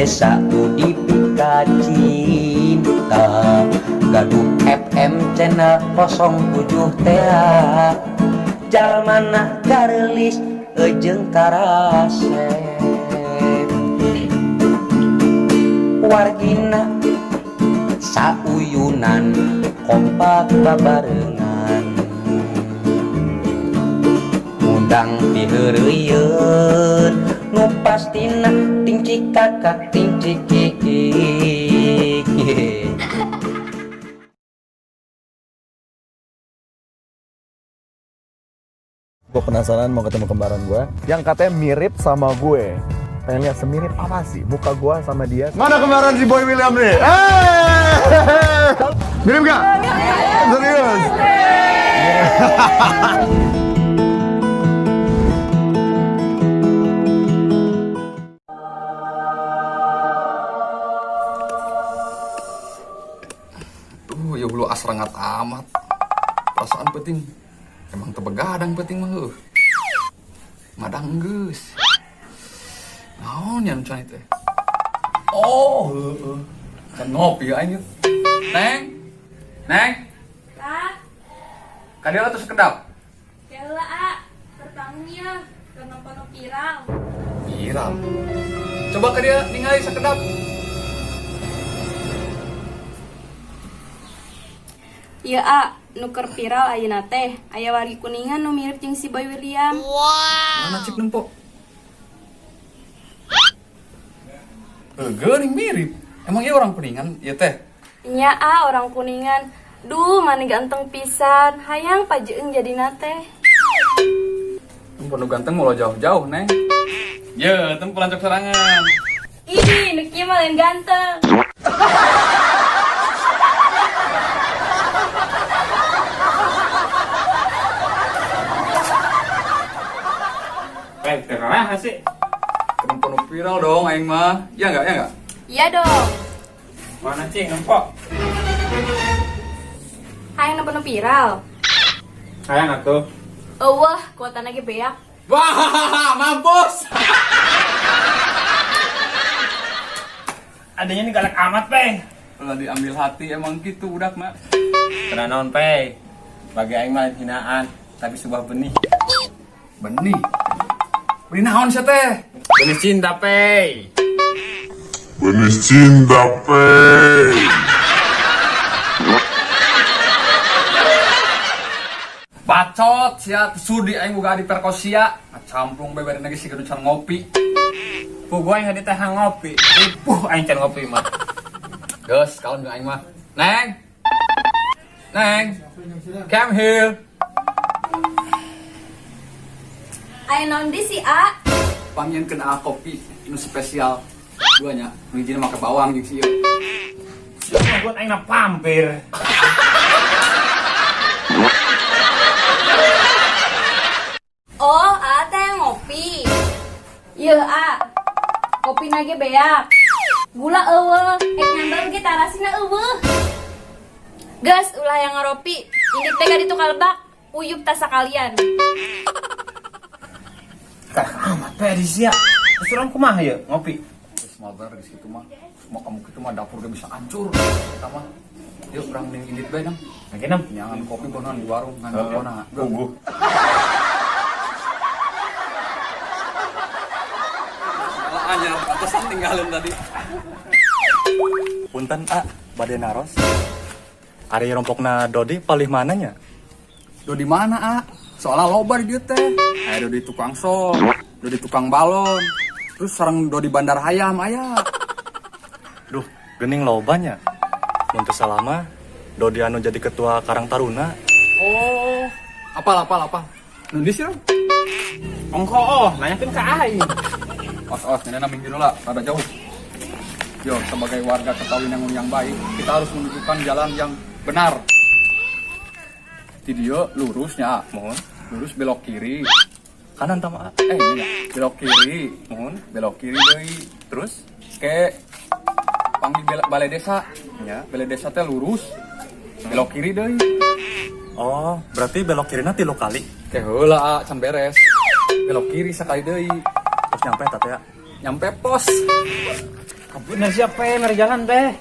Desa nu dipika cinta gaduh FM channel 07 tea jalmana gareulis jeung karasep wargina sauyunan kompak babarengan ngundang piheureuyeuun nu pastina ting cikakak ting cikikik. Gue penasaran mau ketemu kembaran gue yang katanya mirip sama gue. Pengen lihat semirip apa sih muka gue sama dia. Mana kembaran si Boy William nih? Hey! Mirip gak? Serius? Duh, ya bulu asrangat amat. Perasaan penting. Emang tebegadang penting mah heuh. Madang geus. Naon ya nu can teh? Oh, heueuh. Can ngopi aing ieu. Neng. Neng. Lah, Ka dieu atuh sekedap. Kela a, tertamu ya, keur nonton nu viral. Viral. Coba ka dieu ningali sekedap. Ieu a, nu keur viral ayeuna teh, aya wargi Kuningan nu mirip jeung si Boy William. Mana cik nempo? Geuning mirip. Emang ieu orang Kuningan ieu teh? Nya a, orang Kuningan. Duh, mani ganteng pisan. Hayang pajeung jadina teh. Tempo nu ganteng mau jauh-jauh, Neng. Ye, tempo lancok serangan. Ih, nu kieu mah lain ganteng. Eh, terarah sih. Tempo nu viral dong aing mah. Iya enggak? Ya enggak? Iya dong. Mana cing nempok? Hayang nempo nu viral. Hayang atuh. Eueuh, kuatan lagi beak. Wah, mampus. Adanya nih galak amat, Peng. Kalau diambil hati emang gitu budak mah. Kena naon, Peng. Bagi aing mah hinaan, tapi sebuah benih. Benih. Benih naon sia teh? Benih cinta, Peng. Benih cinta, Pei. Bacot sia sudi aing boga adi perkosia. Camplung bae bari lagi si can ngopi. Puguh aing hadi teh ngopi. Ipuh aing can ngopi mah. Geus, kalem jeung aing mah. Neng. Neng. Come here. Aya naon di si A? Pangieunkeun a kopi nu spesial. Duanya, nu hijina make bawang jeung si ieu. Sia mah buat aing na pampir. Oh, a teh ngopi. Ieu a. Kopi nage beak. Gula eueuh, ek nyambel ge tarasina eueuh. Geus ulah yang ngaropi. Ini teh ka ditu kalebak, uyup tas sakalian. Galak amat, Peng, di sia. Terus urang kumaha ieu ngopi? Geus mal bener geus kitu mah. Mau kamu kitu mah dapur ge bisa hancur. Eta mah. Yuk urang mending indit bae nang. Lagi nam. Nyangan kopi bonan di warung ngan kopona. Puguh. Aja pantesan tinggalin tadi. Punten A, bade naros. Ari rompokna Dodi palih mananya? Dodi mana A? Soalnya loba di dieu teh. Aya Dodi tukang sol, Dodi tukang balon, terus sareng Dodi bandar hayam aya. Duh, gening lobanya. Mun teu salah mah Dodi anu jadi ketua Karang Taruna. Oh, apal apal apal. Nu di sih? Ongko oh, nanyakeun ka aing. Os os, nyeuna minggir lah, rada jauh. Yo, sebagai warga Kertawinangun yang baik, kita harus menunjukkan jalan yang benar. Di dieu lurusnya, Mohon. Lurus belok kiri. Kanan tama A. Ini ya, belok kiri, Mohon. Belok kiri deui. Terus? Ke panggil balai desa. Ya. Balai desa teh lurus. Belok kiri deui. Oh, berarti belok kirina 3 kali. Ke heula, A, can beres. Belok kiri sekali deui. Terus nyampe teh ya. Nyampe pos. Bener siapa ya mere jalan teh?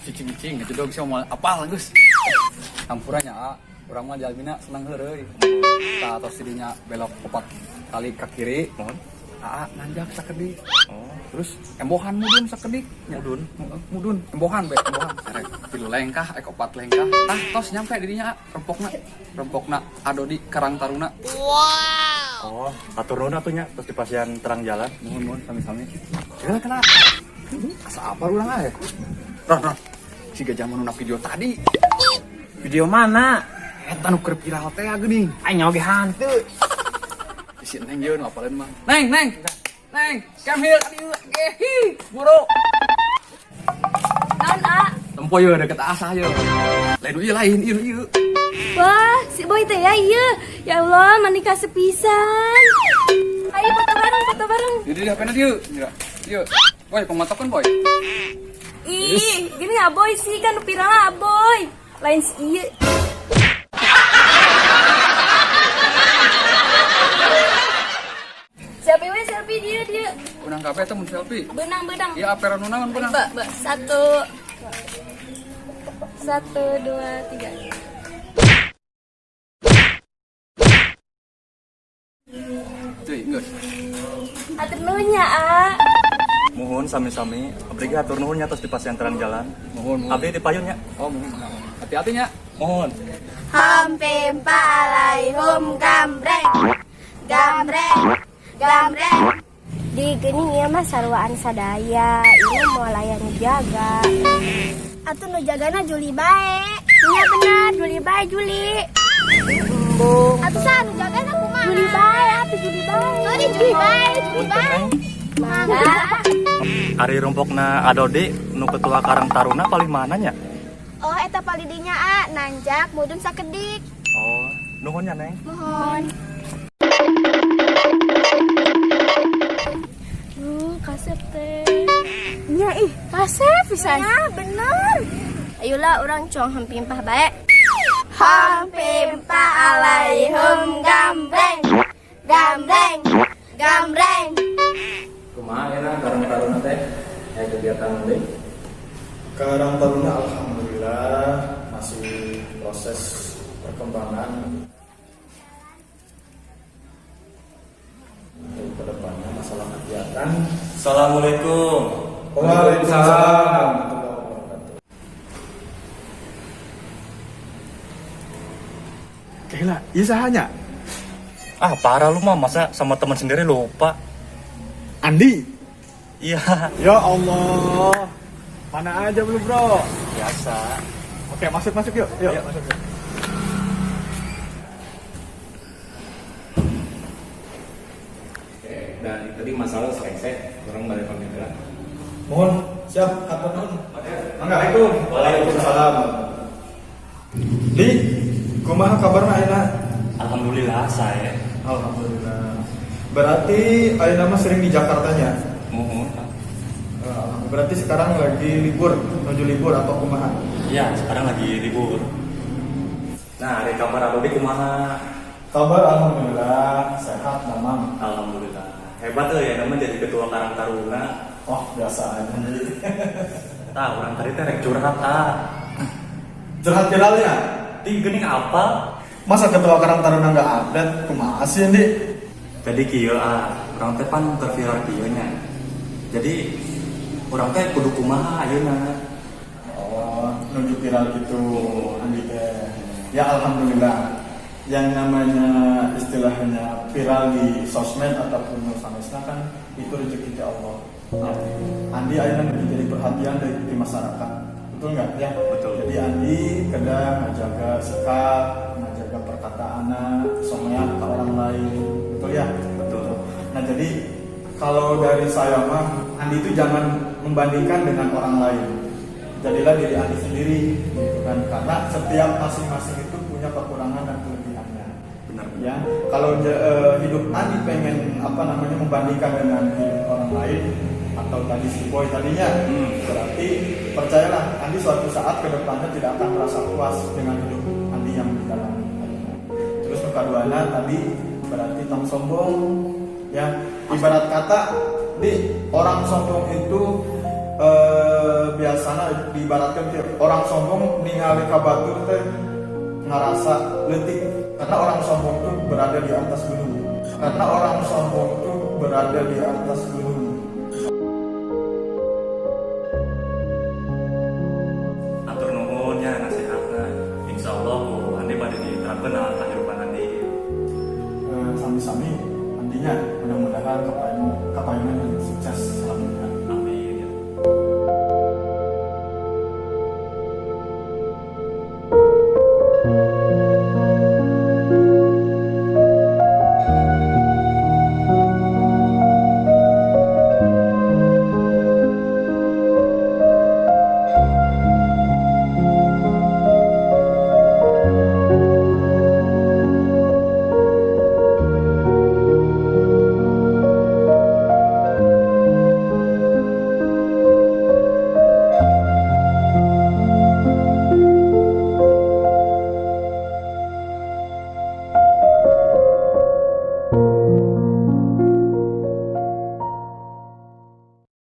Cicing-cicing gitu dong sih mau apal geus. Hampura nya A, urang mah jalmina senang heureuy. Tah tos didinya belok opat kali ke kiri. Mohon. Aa nanjak sakedik. Oh, Terus embohan mudun sakedik. Mudun? Heeh, mudun, embohan be, embohan. Erek tilu lengkah, ek opat lengkah. Tah tos nyampe didinya A, rempokna. Rempokna Adodi Karang Taruna. Oh, hatur nuhun atuh nya tos dipasihan terang jalan. Nuhun nuhun sami-sami. Kela kela. Asa apa urang aya? Ron, Ron. Si gajah nu video tadi. Video mana? Eta nu keur viral teh geuning. Aing nyawa ge hantu. Si Neng ieu nu apaleun mah. Neng, Neng. Neng, come here dieu. Gehi, buru. Naon A? Tempo ieu deket asa ieu. Lain nu ieu lain ieu nu ieu. Wah, si Boy teh ya iya. Ya Allah, menikah sepisan. Ayo foto bareng, foto bareng. Di di HP-na dieu. Ieu. Ieu. Boy, pematokan boy. Ih, gini ya Boy sih kan viral lah Boy. Lain si iya. Selfie we selfie dia dia. Unang kabeh teh mun selfie. Benang benang. Ieu apera nu naon benang? Mbak, mbak. Satu. Satu, dua, tiga. Cuy, geus. Hatur nuhun ya, A. Muhun sami-sami. Abdi ge hatur nuhun nya tos dipasihan terang jalan. Muhun, muhun. Abdi dipayun nya. Oh, muhun. Hati-hati nya. Muhun. Hampimpa alaihum gambreng gambreng gambreng. Di geuning ieu mah saruaan sadaya, ieu moal aya nu jaga. Atuh nu jagana Juli bae. Nya benar, Juli bae Juli. Embung. Atuh saha nu jagana kumaha? Juli bae atuh Juli bae. Sorry Juli bae, Juli Punten bae. Neng. Mangga. Ari rompokna Adodi nu ketua Karang Taruna paling mana nya? Oh eta palidinya A, nanjak mudun sakedik. Oh, nuhun nya Neng. Mohon. Kasep teh. Nya ih, kasep pisan. Ya bener. Ayolah urang cuang hampimpah bae. Hampimpa alaihum gambreng gambreng gambreng. Kumaha enak Karang Taruna teh? Aya kegiatan deui. Karang Taruna alhamdulillah masih proses perkembangan untuk kedepannya masalah kegiatan. Assalamualaikum. Waalaikumsalam warahmatullahi wabarakatuh. Gila, iya sahanya. Ah, parah lu mah masa sama teman sendiri lupa. Andi. Iya, Ya Allah. Mana aja belum, Bro? biasa. Oke, masuk masuk yuk. Yuk, masuk yuk. Dan tadi masalah selesai, kurang balik pamit lah. Mohon siap hatur nuhun. Mangga. Waalaikumsalam. Di, kumaha kabarna ayeuna? Alhamdulillah saya. Alhamdulillah. Berarti ayeuna mah sering di Jakartanya. Muhun. Berarti sekarang lagi libur, menuju libur atau kumaha? Iya, sekarang lagi libur. Nah, ari kabar Adodi kumaha? Kabar alhamdulillah sehat mamang. Alhamdulillah. Hebat euy ya namanya jadi ketua Karang Taruna. Oh, biasa aja. Tah, urang tadi teh rek curhat ah. Curhat viralnya. Di geuning apa? Masa ketua Karang Taruna nggak update? Kumaha sih, Andi? Jadi kieu ah, urang teh pan terviral kieu nya. Jadi urang teh kudu kumaha ayeuna. Oh, nunjuk viral gitu, Andi teh. Ya alhamdulillah. Yang namanya istilahnya viral di sosmed ataupun sanesna kan itu rezeki ti Allah. Ya. Andi akhirnya menjadi perhatian dari di masyarakat. Betul nggak ya? Betul. Jadi Andi kadang ngajaga sikap, ngajaga perkataan, someah ke orang lain. Betul ya? Betul. Nah jadi kalau dari saya mah Andi itu jangan membandingkan dengan orang lain. Jadilah diri Andi sendiri gitu kan, karena setiap masing-masing itu punya kekurangan dan kelebihannya. Benar. Ya, kalau hidup Andi pengen apa namanya membandingkan dengan hidup orang lain atau tadi si boy tadinya, berarti percayalah Andi suatu saat kedepannya tidak akan merasa puas dengan hidup Andi yang dijalani. Terus nu kaduana tadi berarti tong sombong, ya ibarat kata di orang sombong itu Biasanya diibaratkan kieu, orang sombong ningali ka batur teh ngarasa leutik karena orang sombong tuh berada di atas gunung, karena orang sombong tuh berada di atas gunung. Atur nuhun nya nasihatna. Insyaallah ku Andi bade diterapkeun na kahirupan Andi. Sami-sami, nantinya mudah-mudahan kapayun kapayunan sukses selanjutnya.